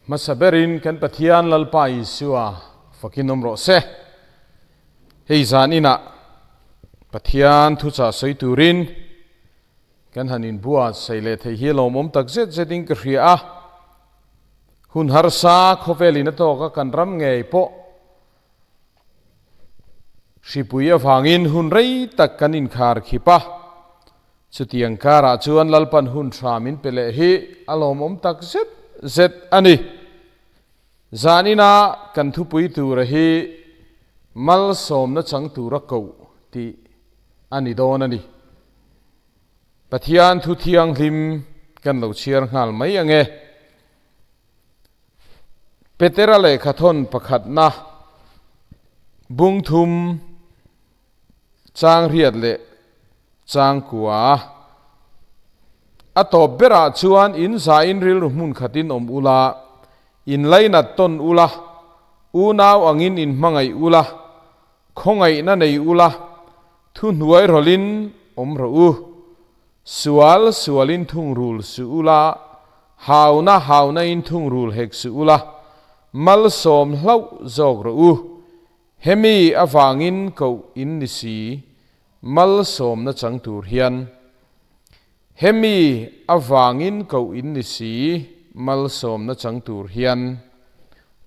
Hmasa berin kan Pathian Lalpa Isua fakin awm rawh se. Hei zan inah Pathian thuchah sawi turin kan han inbuat saih leh thei hi lawmawm tak zet zetin ka hria a. Hun harsa khawvelin a tawk a kan ram ngei pawh Hripui avangin hun rei tak kan inkhar khip a, chutiang karah chuan Lalpan hun tha min pe leh hi a lawmawm tak zet zet a ni. Zanina kan thupui tura hi malsawmna chang tura koh tih a ni dawn a ni. Pathian thu thianghlim kan lo chhiar nghal mai ang e. Petera lehkha thawn pakhatna bung thum chang riat leh chang kua a tawp berah chuan in zain rilru hmun khatin awm ula, in lainat tawn ula, unau angin in hmangaih ula, khawngaihna nei ula, thuhnuai rawlhin awm rawh u. Sual sualin thungrul suh ula, hauna haunain thungrul hek suh ula, malsawm hlauh zawk rawh u. Hemi avangin koh in ni si, malsawmna chang tur hian. Hemi avangin koh in ni si, malsawmna chang tur hian.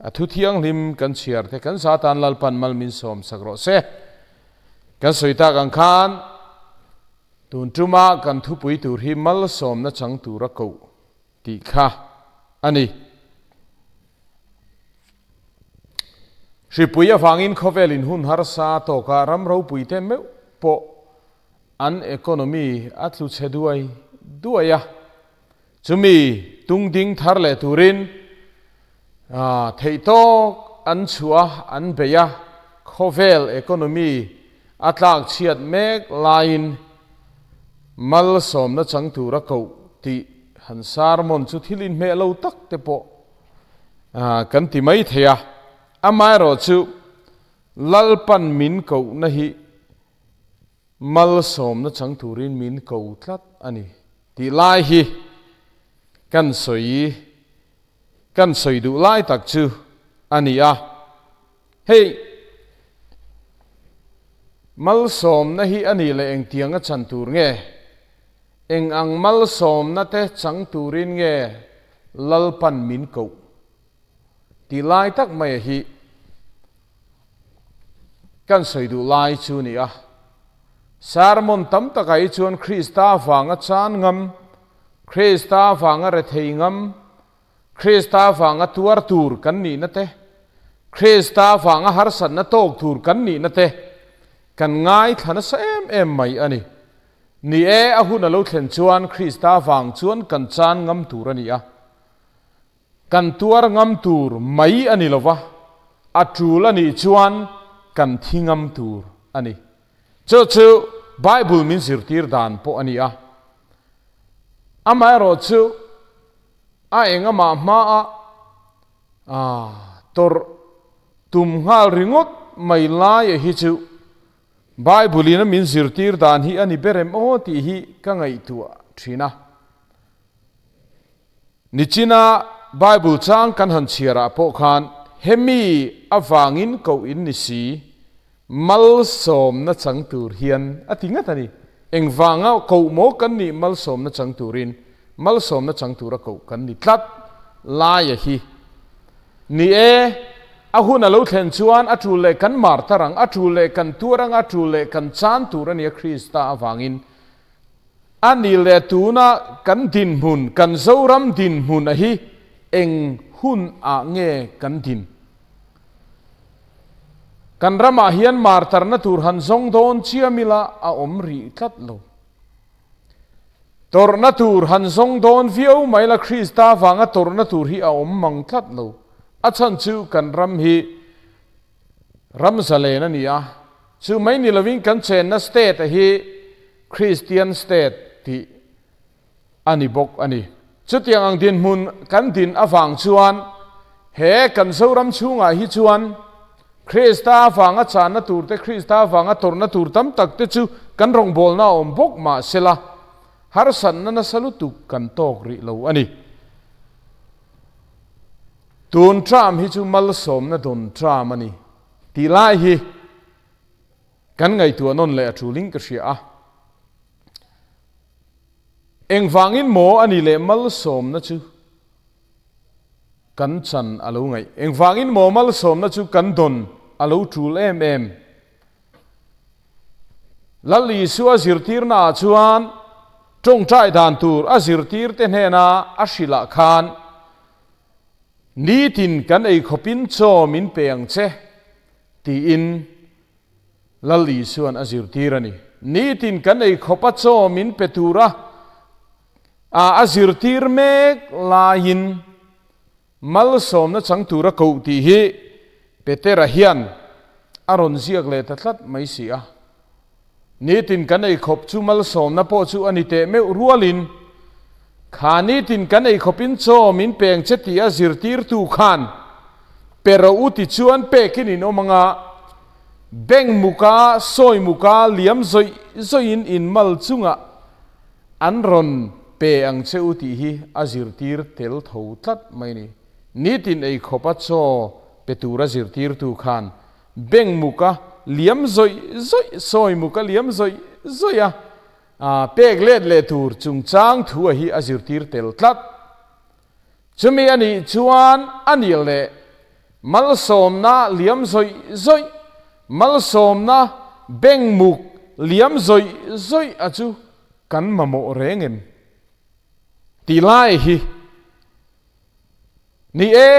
A thu thianghlim kan chhiar te kan Satan Lalpan mal min sawm sak rawh se. Kan sawi tak ang khan. Tun tuma kan thupui tur hi malsawmna chang tura koh tih kha a ni. Hripui avangin khawvel in hun harsa tawka ram ropui te meuh pawh an economy a tlu chhe duai duai a. Chumi tung ding thar leh turin theihtawk an chhuah a, an bei a, khawvel economy a tlak chhiat mek laiin malsawmna chang tura koh tih han sermon chu thil inhmeh lo tak te pawh kan ti mai thei a. Amaherawhchu Lalpan min kohna hi Malsawmna chang turin min ko tlat a ni tih lai hi kan sawi kan sawi duh lai tak chu a ni a. Hei malsawmna hi a nih leh engtianga chan tur nge? Eng ang malsawmna te chang turin nge Lalpan min koh tih lai tak mai hi Kan sawi duh lai chu ni a. Sermon tam takah hi chuan Krista vanga chan ngam, Krista vanga rethei ngam, Krista vanga tuar tur kan nihna te, Krista vanga harsatna tawk tur kan nihna te kan ngaithla nasa em em mai a ni. Ni e, a hun a lo thlen chuan Krista vang chuan kan chan ngam tur a ni a. Kan tuar ngam tur mai a ni lova, a tul a nih chuan kan thi ngam tur a ni. Chu chu Bible min zirtir dan pawh a ni a. Amaherawhchu a engamah hmaa tawrh tum nghal ringawt mai laia hi chu Bible in a min zirtir dan hi a ni ber em aw tih hi ka ngaihtuah thin a. Nichina Bible chang kan han chhiarah pawh khan hemi avangin koh in ni si, malsawmna chang tur hian a ti ngat a ni. Engvanga koh maw kan nih malsawmna chang turin malsawmna chang tura koh kan ni tlat laia hi. Ni e, a hun a lo thlen chuan a tul leh kan mar tar ang, a tul leh kan tuar ang, a tul leh kan chan tur a nia Krista avangin. A ni leh tuna kan dinhmun, kan Zoram dinhmun a hi eng hun ah nge kan din? Kan ramah hian martarna tur han zawng dawn chiam ila a awm rih tlat lo. Tawrhna tur han zawng dawn viau mai la Krista vanga tawrhna tur hi a awm mang tlat lo. A chhan chu kan ram hi ram zalen a ni a, chu mai ni lovin kan chenna state a hi Kristian state tih a ni bawk a ni. Chutiang ang dinhmun kan din avang chuan he kan Zoram chhungah hi chuan Krista avanga channa tur te, Krista avanga tawrhna tur tam tak te chu kan rawngbawlna a awm bawk mah sela harsatna nasa lutuk kan tawk rih lo a ni. Tun term hi chu malsawmna dawn term a ni tih lai hi kan ngaihtuah nawn leh a tulin ka hria a. Engvangin maw a ni leh malsawmna chu kan chan a lo ngaih? Engvangin maw malsawmna chu kan dawn a lo tul em em? Lal Isua zirtirnaah chuan tawngtai dan tur a zirtirte hnena a hrilhah khan, Nitin kan ei khawpin chaw min pe ang che, tiin Lal Isua'n a zirtir a ni. Nitin kan ei khawpa chaw min pe tura a zirtir mek laiin malsawmna chang tura koh tih hi Petera hian a rawn ziak leh ta tlat mai si a. Nitin kan ei khawp chu malsawmna pawh chu a ni teh meuh rualin kha nitin kan ei khawpin chaw min peng che tih a zirtirtu khan pe rawh u ti chuan pekin in awm anga Bank muka sawi muka liam zawih zawihin in mal chungah an rawn pe ang che u tih hi a zirtir tel tho tlat mai a ni. Nitin ei khawpa chaw pe tura zirtirtu khan bank muka liam zawih zawih, sawi muka liam zawih zawih a pek let leh tur chungchang thu a hi a zirtir tel tlat. Chumi a nih chuan a nih leh malsawmna liam zawih zawih, malsawmna beng muk liam zawih zawih a chu kan mamawh reng em? Tih lai hi ni e,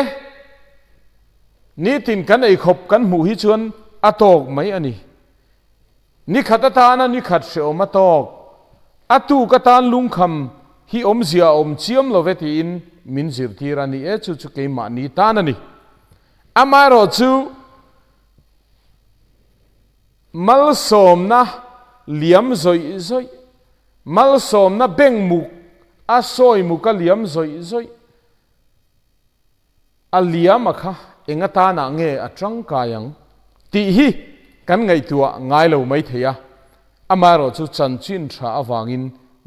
nitin kan eikhawp kan hmuh hi chuan a tawk mai a ni. Ni khat atana ni khat hrehawm a tawk. A tuk atan lungkham hi awmzia a awm chiam lo ve tiin min zirtir a ni e, chu chu keimahni tan a ni. Amaherawh chu malsawmna liam zawih zawih, malsawmna beng muk a sawi muk a liam zawih zawih, A liam a kha eng atanah nge a tangkai ang tih hi kan ngaihtuah ngai lo mai thei a, amaherawh chu chanchin tha avangin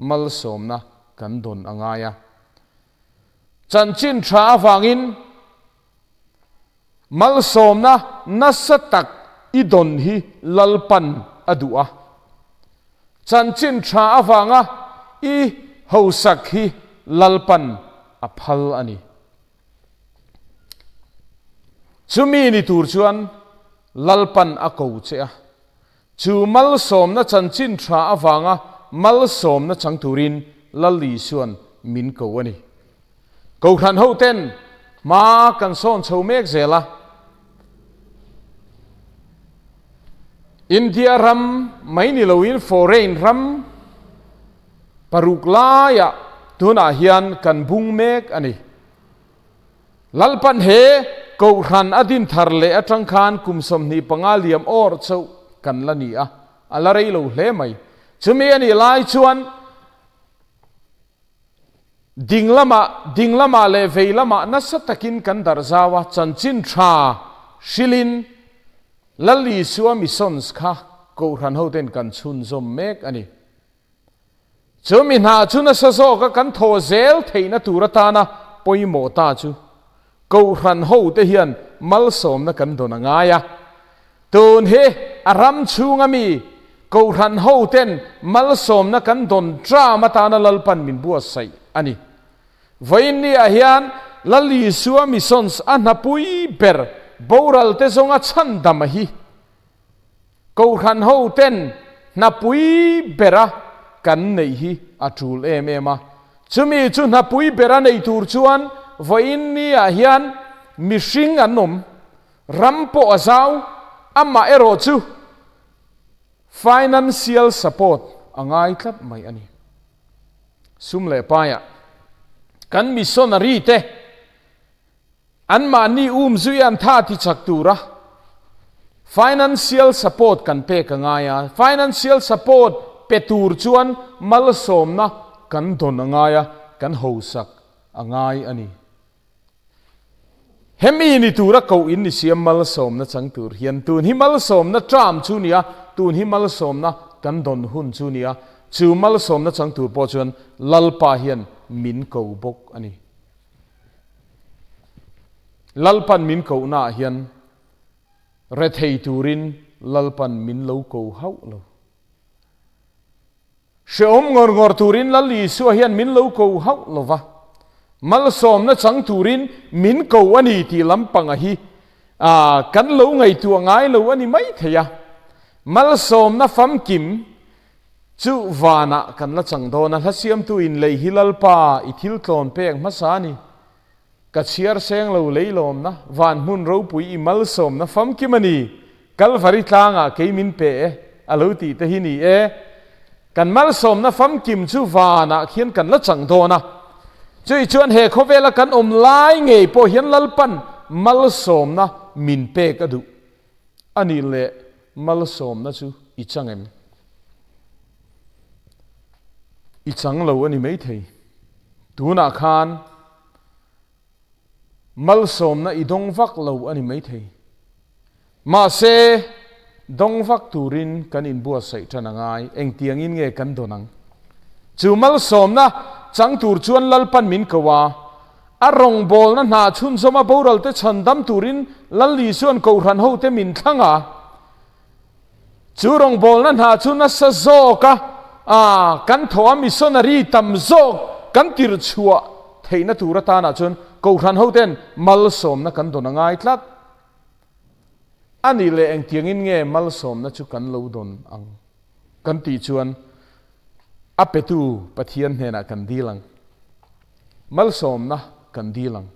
malsawmna kan dawn a ngai a. Chanchin tha avangin malsawmna nasa tak i dawn hi Lalpan a duh a. Chanchin tha avanga i hosak hi Lalpan a phal a ni. Chumi ni tur chuan Lalpan a ko che a, chu malsawmna chanchin tha avanga malsawmna chang turin Lal Isua'n min ko a ni. Kohhran hoten hma kan sawn chho mek zel a, India ram mai ni loin foreign ram paruk laiah tunah hian kan bung mek a ni. Lalpan he Kohhran a din thar leh atang khan kum 25 liam awr chauh kan la ni a, a la rei lo hle mai. Chumi a nih lai chuan ding lamah, ding lamah leh vei lamah nasa takin kan darh zau a, chanchin tha hrilhin Lal Isua missions kha Kohhran hoten kan chhunzawm mek a ni. Chu mi hna chu nasa zawka kan thaw zel theihna tur atana pawimawh ta chu Kohhran hote hian malsawmna kan dawn a ngai a. Tun hi a ram chhunga mi Kohhran hoten malsawmna kan dawn tram atana Lalpan min buatsaih a ni. Vawiin niah hian Lal Isua Missions a hnapui ber boralte zawnga chhandama hi Kohhran ho ten hnapui bera kan neih hi a tul em em a. Chumi chu hnapui bera nei tur chuan vawiin niah hian mihring an awm, ram pawh a zau, amah erawh chu financial support a ngai tlat mai a ni. Sum leh paiah kan missionary te Anmahni um zui an tha ti chak tura financial support kan pek a ngai a, financial support pe tur chuan malsawmna kan dawn a ngai a, kan hosak a ngai a ni. Hemi ni tura koh in ni siam malsawmna chang tur hian tun hi malsawmna term chu nia, tun hi malsawmna kan dawn hun chu nia, chu malsawmna chang tur pawh chuan Lalpa hian min ko bawk a ni. Lalpan min kohnaah hian rethei turin Lalpan min lo ko hauh lo. Hreawm ngawr ngawr turin Lal Isua hian min lo ko hauh lo va, malsawmna chang turin min ko a ni tih lampanga hi kan lo ngaihtuah ngai lo a ni mai thei a. Malsawmna famkim chu vanah kan la chang dawn a, hla siamtu in lei hi Lalpa i thil tlawn pek hmasa a ni. Ka chhiar seng lo leilawmna, van hmun ropui i malsawmna famkim a ni, Kalvari tlangah kei min pe e, a lo tih te hi ni e. Kan malsawmna famkim chu vanah khian kan la chang dawn a. Chui chuan he khawvela kan awm lai ngei pawh hian Lalpan malsawmna min pek a duh a nih leh malsawmna chu i chang em? I chang lo a ni maithei. Tunah khan malsawmna i dawng vak lo a ni maithei. Mahse, dawng vak turin kan inbuatsaih tan a ngai. Engtiangin nge kan dawn ang? Chu malsawmna chang tur chuan Lalpan min ko a, a rawngbawlna hna chhunzawma boralte chhandam turin Lal Isua'n Kohhran hote min thlang a. Chu rawngbawlna hna chu nasa zawka kan thaw a, missionary tam zawk kan tirh chhuah theihna tur atanah chuan Kohhran hoten malsawmna kan dawn a ngai tlat. A nih leh engtiangin nge malsawmna chu kan lo dawn ang kan tih chuan a petu Pathian hnenah kan dil ang. Malsawmna kan dil ang.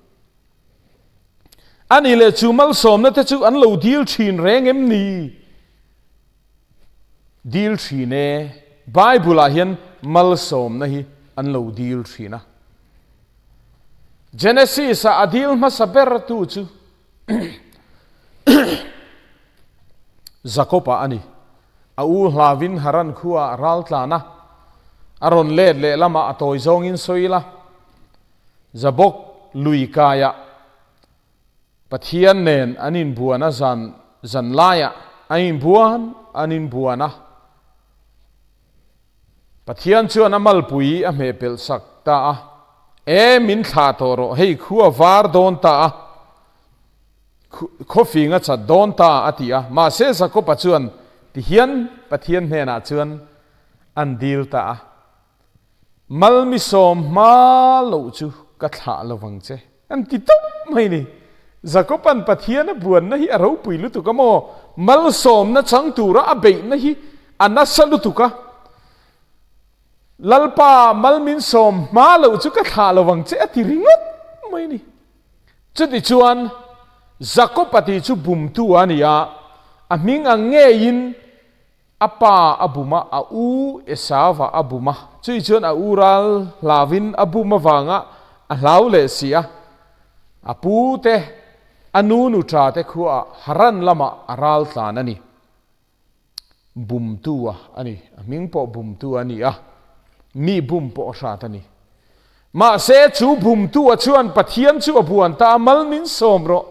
A nih leh chu malsawmna te chu an lo dil thin reng em ni? Dil thin e. Bible ah hian malsawmna hi an lo dil thin a. Genesis ah a dil hmasa ber tu chu Jakob-a a ni. A u hlavin Haran khua a ral tlan a, a rawn let leh lamah a tawi zawngin sawi ila, Jabok lui kaiah Pathian nen an inbuan a zan zan laiah an inbuan an inbuan a. Pathian chuan a malpui a hmeh pelh sak ta a, E min thlah tawh rawh, hei khu a var dawn ta a, khawfing a chat dawn ta a ti a. Mahse Jakob-a chuan tihian Pathian hnenah chuan an dil ta a. Malmisawm hma loh chu ka thlah lo vang che. An ti tawp mai ni. Jakoban Pathian a buanna hi a ropui lutuk a maw? Malsawmna chang tura a beihna hi a nasa lutuk a. Lalpa malminsawm hma loh chu ka thlah lo vang che a ti ringawt mai ni. Chutichuan Jakob-a tih chu bumtu a ni a, a hming ang ngeiin A pa a bum a, a u Esauva a bum a, chui chuan a u ral hlauvin a bum avanga a hlau leh si a. A pu te, a nu nuṭa te khuaah Haran lamah a ral tlan a ni. Bumtu a a ni, a hming pawh bumtu a ni a, mi bum pawh a hrat a ni. Mahse, chu bumtu a chuan Pathian chu a buan ta a, Mal min sawm rawh,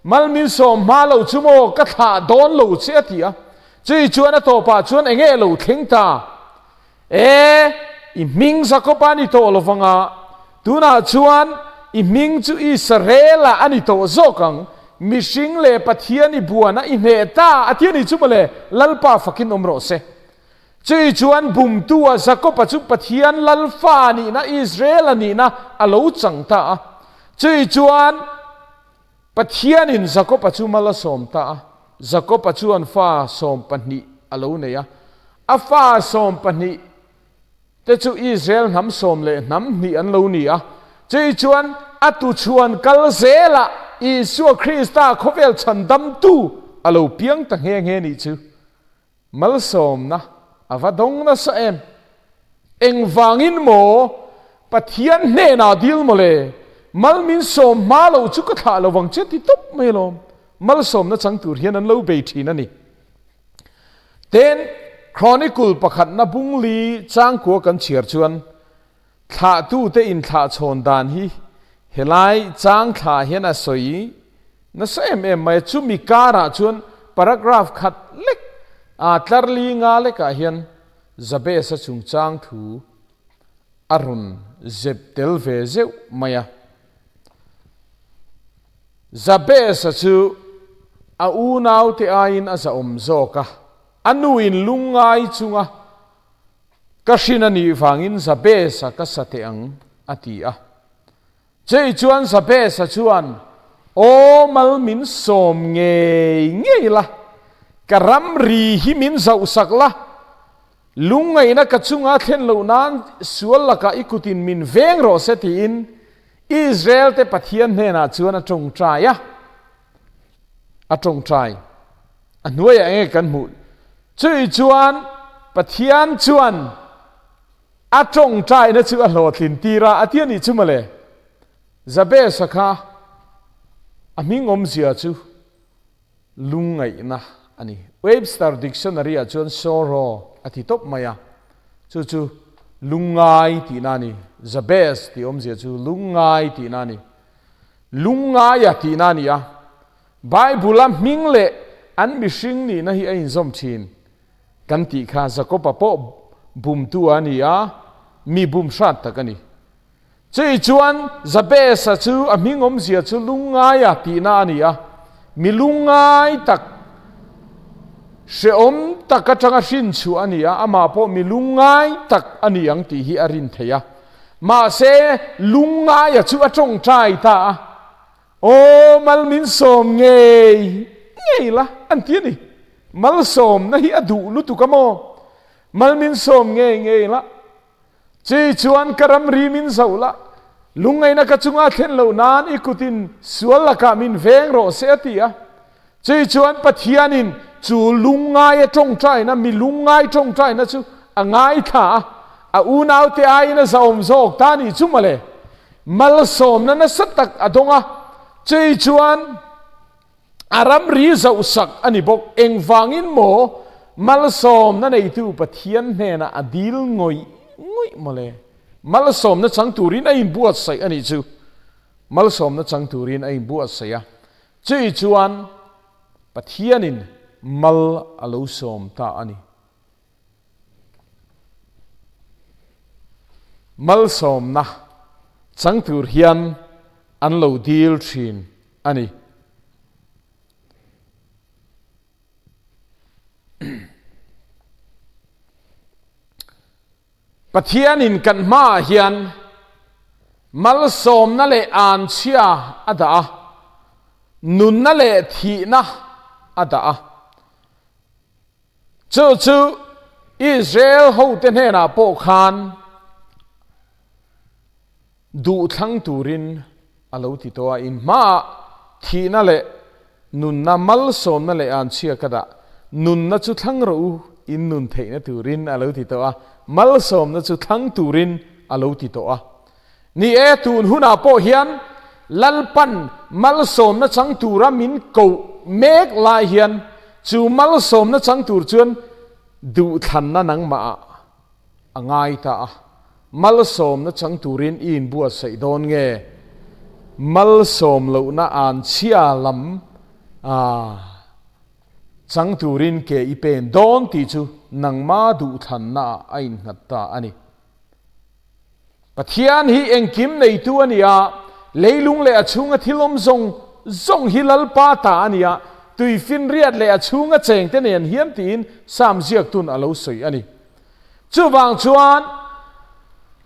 mal min sawm hma lo chu maw, ka thlah dawn lo che a ti a. Chui chuan a tawpah chuan eng nge lo thleng ta? E, i hming Jakob-a ni tawh lo vanga, tunah chuan i hming chu Israel-a a ni tawh zawk ang, mihring leh Pathian i buana i hneh ta a ti a ni chu mawle, Lalpa fakin awm rawh se. Chui chuan bumtu-a Jakob-a chu Pathian Lalfa nihna, Israel-a nihna a lo chang ta a. Chui chuan Pathianin Jakob-a chu mal a sawm ta a. Jakob-a chuan fa 12 a lo nei a. A fa 12 te chu Israel hnam sawm leh hnam hnih an lo ni a. Chui chuan a tuchhuan kal zelah Isua Krista khawvel chhandamtu a lo piang ta nghe nghe nih chu. Malsawmna a va dawng nasa em? Engvangin maw Pathian hnenah dil maw le? Mal min sawm hma loh chu ka thlah lo vang che ti tawp mai alawm. Malsawmna chang tur hian an lo bei thin a ni. Ten Chronicle pakhatna bungli changkua kan chhiar chuan Thlahtute inthlahchhawn dan hi helai chang thla hian a sawi nasa em em mai a, chumi karah chuan paragraph khat lek a tlar li nga lekah hian Jabez-a chungchang thu a rawn zep tel ve zeuh mai a. Jabez-a chu a unaute aiin a zahawm zawk a, a nuin lungngai chunga ka hrin a nih vangin Jabez-a ka sa teh ang, a ti a. Chei chuan Jabez-a chuan, Aw mal min sawm ngei ngei la, ka ramri hi min zauhsak la, lungngaihna ka chunga thlen loh nan sual lakah i kutin min veng rawh se tiin Israel-te Pathian hnenah chuan a tawngtai a, a tawngtai. A hnuaiah enge kan hmuh? Chui chuan Pathian chuan a tawngtaina chu a hlawhtlin tir a, a ti a nih chu mawle. Jabez-a kha a hming awmzia chu lungngaihna a ni. Webster Dictionary-ah chuan sorrow a ti tawp mai a, chu chu lungngai tihna a ni. Jabez tih awmzia chu lungngai tihna a ni. Lungngaia tihna a ni a. Bible-a hming leh an mihring nihna hi a inzawm thin kan tih kha Jakob-a pawh bumtu a ni a, mi bum hrat tak a ni. Chei chuan Jabez-a chu a hming awmzia chu lungngaia tihna a ni a, mi lungngai tak, hrehawm tak atanga hrin chhuah a ni a, amah pawh mi lungngai tak a ni ang tih hi a rin theih a. Mahse, lungngaia chu a tawngtai ta a, Aw, mal min sawm ngei ngei la, an ti a ni. Malsawmna hi a duh lutuk a maw? Mal min sawm ngei ngei la. Chi chuan ka ramri min zoh la, lungngaihna ka chunga thlen loh nan i kutin sual lakah min veng rawh se a ti a. Chi chuan Pathianin chu lungngaia tawngtaina, mi lungngai tawngtaina chu a ngaithla a, a unaute aiin a zahawm zawk ta ni chu mawle. Malsawmna nasa tak a dawng a. Chi chuan A ramri zohsak a ni bawk. Engvangin maw malsawmna neitu Pathian hnenah a dil ngawih ngawih mawle? Malsawmna chang turin a inbuatsaih a nih chu. Malsawmna chang turin a inbuatsaih a. Chui chuan Pathianin mal a lo sawm ta a ni. Malsawmna chang tur hian an lo dil thin a ni. Pathianin kan hmaah hian malsawmna leh anchhia a dah a, nunna leh thihna a dah a. Chu chu Israel hote hnenah pawh khan duhthlang turin a lo ti tawh a, in hmaah thihna leh nunna, malsawmna leh anchhia ka dah, nunna chu thlang rawh u, in nun theihna turin a lo ti tawh a, malsawmna chu thlang turin a lo ti tawh a. Ni e, tun hunah pawh hian Lalpan malsawmna chang tura min koh mek lai hian chu malsawmna chang tur chuan duhthlanna nangmahah a ngai ta a. Malsawmna chang turin i inbuatsaih dawn nge? Malsawm lohna anchhia lam chang turin ke i pen dawn tih chu nangma duhthlannaah a innghat ta a ni. Pathian hi engkim neitu a ni a, leilung leh a chhunga thil awm zawng zawng hi Lalpa ta a ni a, tuifinriat leh a chhunga chengte nen hian tiin Sam ziaktun a lo sawi a ni. Chuvang chuan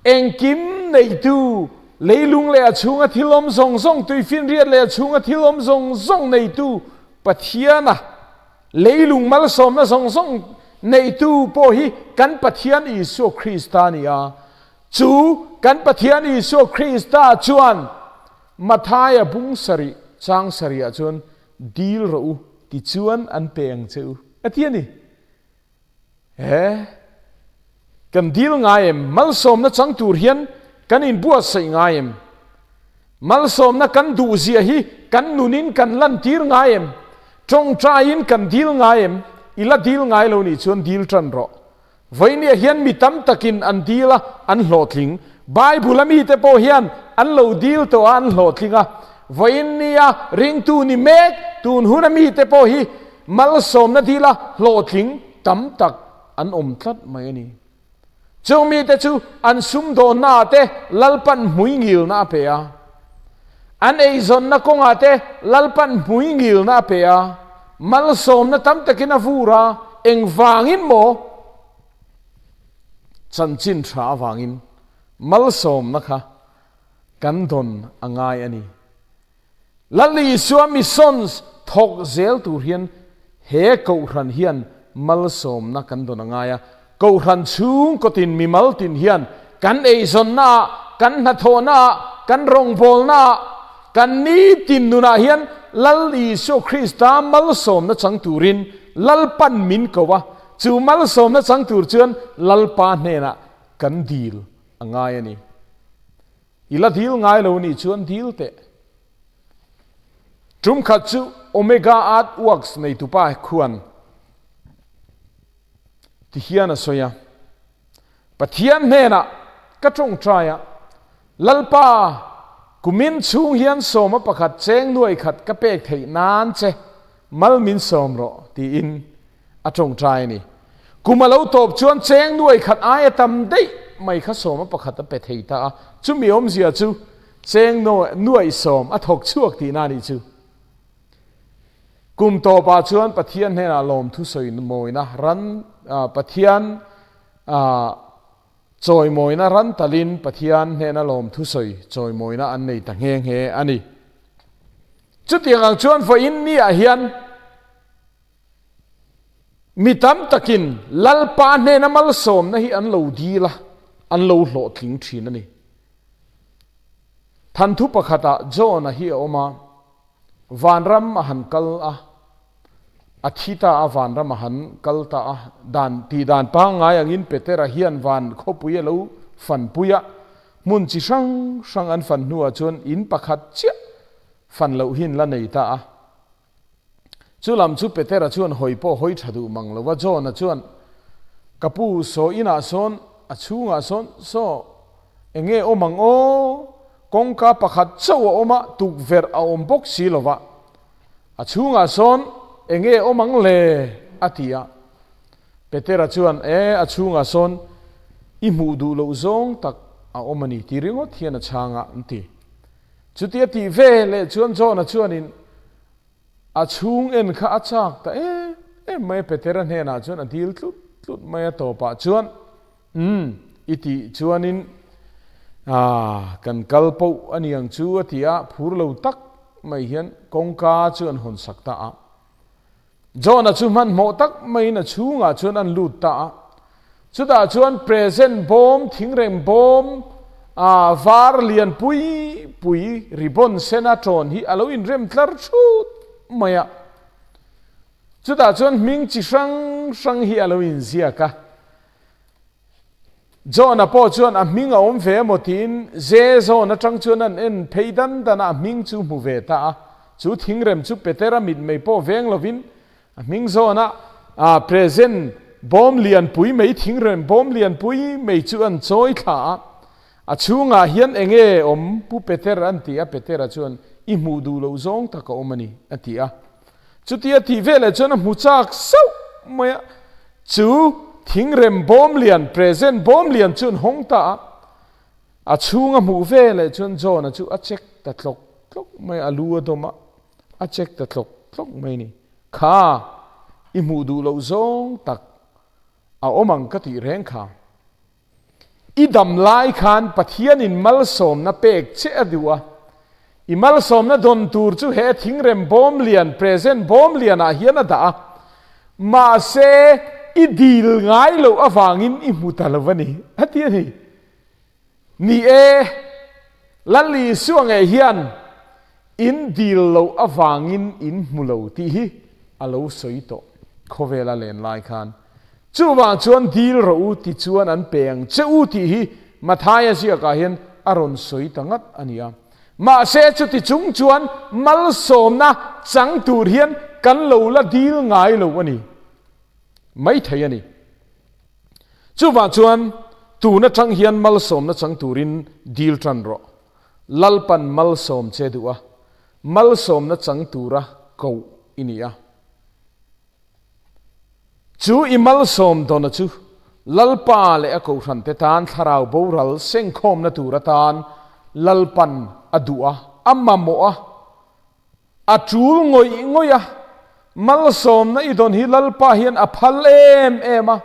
engkim neitu, leilung leh a chhunga thil awm zawng zawng, tuifinriat leh a chhunga thil awm zawng zawng neitu Pathiana Leilung malsawmna zawng zawng neitu pawh hi kan Pathian Isua Krista a ni a. Chu kan Pathian Isua Krista chuan Mathaia bung sarih chang sarihah chuan dil rawh u tichuan an pe ang che u a ti a ni. He kan dil ngai em? Malsawmna chang tur hian kan inbuatsaih ngai em? Malsawmna kan duhzia hi kan nunin kan lantir ngai em? Tawngtaiin kan dil ngai em? I la dil ngai lo nih chuan dil tan rawh. Vawinia hian mi tam takin an dil a, an hlawhtling. Bible a mite pawh hian an lo dil tawh a, an hlawhtling a. Vawinia ringtu ni mek tun huna mite pawh hi Malsawmna dila hlawhtling tam tak an awm tlat mai a ni. Chung mite chu an sumdawnnaah te Lalpan hmuingilna a pe a. An eizawnna kawngah te Lalpan hmuingilna a pe a, malsawmna tam takin a vur a, engvangin maw? Chanchin tha avangin malsawmna kha kan dawn a ngai a ni. Lal Isua missions thawk zel tur hian he Kohhran hian malsawmna kan dawn a ngai a. Kohhran chhungkaw tin mimal tin hian kan eizawnna ah, kan hnathawhna ah, kan rawngbawlna ah, kan nitin nunah hian Lal Isua Krista malsawmna chang turin Lalpan min ko a, chu malsawmna chang tur chuan Lalpa hnenah kan dil a ngai a ni. I la dil ngai lo nih chuan dil teh. Tum khat chu Omega Art Works neitupa khuan ti hian a sawi a, Pathian hnenah ka tawngtai a, Lalpa, kumin chhung hian sawma pakhat cheng nuai khat ka pek theih nan che, mal min sawm rawh, tiin a tawngtai a ni. Kum a lo tawp chuan cheng nuai khat aia tam daih mai kha sawma pakhat a pe thei ta a, chumi awmzia chu cheng nuai sawm a thawk chhuak tihna a nih chu. Kum tawpah chuan Pathian hnenah lawmthu sawi mawina ran Pathian chawimawina ran talin Pathian hnena lawmthu sawi chawimawina an nei ta nghe nghe a ni. Chutiang ang chuan vawiin niah hian Mi tam takin Lalpa hnena malsawmna hi an lo dil a, an lo hlawhtling thin a ni. Thanthu pakhatah John-a hi a awm a, vanram a han kal a, a thi ta a, vanram a han kal ta a, dan tih dan pangngai angin Petera hian van khawpui a lo fanpui a, hmun chi hrang hrang an fan hnuah chuan in pakhat chiah fan loh hi an la nei ta a. Chu lam chu Petera chuan hawi pawh hawi tha duh mang lo va, John-a chuan, Ka pu, saw inah sawn, a chhungah sawn, saw, eng nge awm ang aw? Kawngka pakhat chauh a awm a, tukverh a awm bawk si lo va, a chhungah sawn eng nge awm ang le? a ti a. Petera chuan, E, a chhungah sawn i hmuh duh loh zawng tak a awm a ni, ti ringawt hian a chhang a, an ti. Chutia tih ve leh chuan John-a chuanin a chhung en kha a chak ta em em mai a, Petera hnenah chuan a dil tlut tlut mai a, tawpah chuan, Umm, i tih chuanin ah, kan kal poh a ni ang chu a ti a, phur lo tak mai hian kawngka chu an hawn sak ta a. John-a chu hmanhmawh tak maiin a chhungah chuan an lut ta a. Chutah chuan present bawm, thingreng bawm, ah var lian pui pui ribbon sena ṭawn hi a lo inrem tlar thut mai a. Chutah chuan hming chi hrang hrang hi a lo inziak a. John-a pawh chuan a hming a awm ve emaw tiin Ze zawn atang chuan an en phei dan dan a, a hming chu hmu ve ta a. Chu thingrem chu Petera mitmei pawh veng lovin a hming zawna a present bawm lianpui mai thingrem bawm lianpui mai chu an chawi thla a. A chhungah hian eng nge awm Pu Peter an ti a, Petera chuan i hmuh duh loh zawng tak a awm a ni a ti a. Chutia tih veleh chuan a hmu chak sauh mai a, chu thingrem bawm lian, present bawm lian chu an hawng ta a, a chhung a hmuh veleh chuan John-a chu a check ta tlawk tlawk mai a, a lu a dawm a, a check ta tlawk tlawk mai a ni. Kha, i hmuh duh loh zawng tak a awm ang ka tih reng kha. I dam lai khan Pathianin malsawmna pek che a duh a, i malsawmna dawn tur chu he thingrem bawm lian, present bawm lianah hian a dah a, mahse i dil ngai loh avangin i hmu ta lo a ni, a ti a ni. Ni e, Lal Isua ngei hian in dil loh avangin in hmu lo tih hi a lo sawi tawh khawvela len lai khan. Chuvang chuan dil rawh u ti chuan an pe ang che u tih hi Mathaia ziakah hian a rawn sawi ta ngat a ni a. Mahse chuti chung chuan malsawmna chang tur hian kan lo la dil ngai lo a ni maithei a ni. Chuvang chuan tun atang hian malsawmna chang turin dil tan rawh. Lalpan malsawm che duh a, malsawmna chang tura koh i ni a. Chu i malsawm dawna chu Lalpa leh a kohhrante tan thlarau boral sengkhawmna tur atan Lalpan a duh a, a mamawh a, a tul ngawih ngawih a, malsawmna i dawn hi Lalpa hian a phal em em a,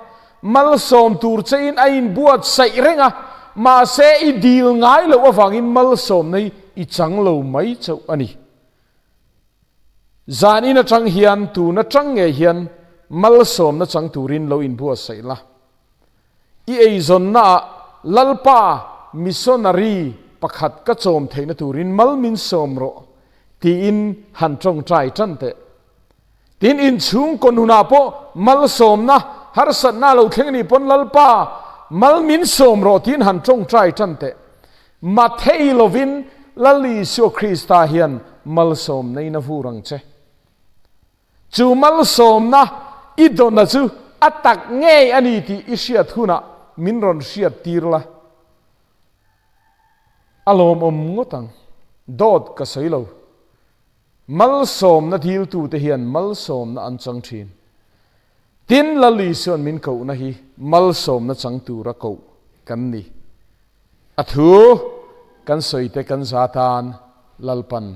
malsawm tur che in a inbuatsaih reng a, mahse i dil ngai loh avangin malsawmna hi i chang lo mai chauh a ni. Zan in atang hian tun atang ngei hian malsawmna chang turin lo inbuatsaih la. I eizawnna ah Lalpa missionary pakhat ka chawm theihna turin mal min sawm rawh tiin han tawngtai tan teh. Tin inchhungkaw nunah pawh malsawmna harsatna a lo thleng anih pawn Lalpa mal min sawm rawh tiin han tawngtai tan teh. Mathei lovin Lal Isua Krista hian malsawmna in a vur ang che. Chu malsawmna i dawna chu a tak ngei a ni tih i hriat hunah min rawn hriat tir la. A lawmawm ngawt ang. Dawt ka sawi lo. Malsawmna diltute hian malsawmna an chang thin. Tin, Lal Isua'n min kohna hi malsawmna chang tura koh kan ni. A thu kan sawite kan za tan Lalpan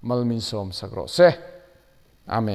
mal min sawm sak rawh se. Amen.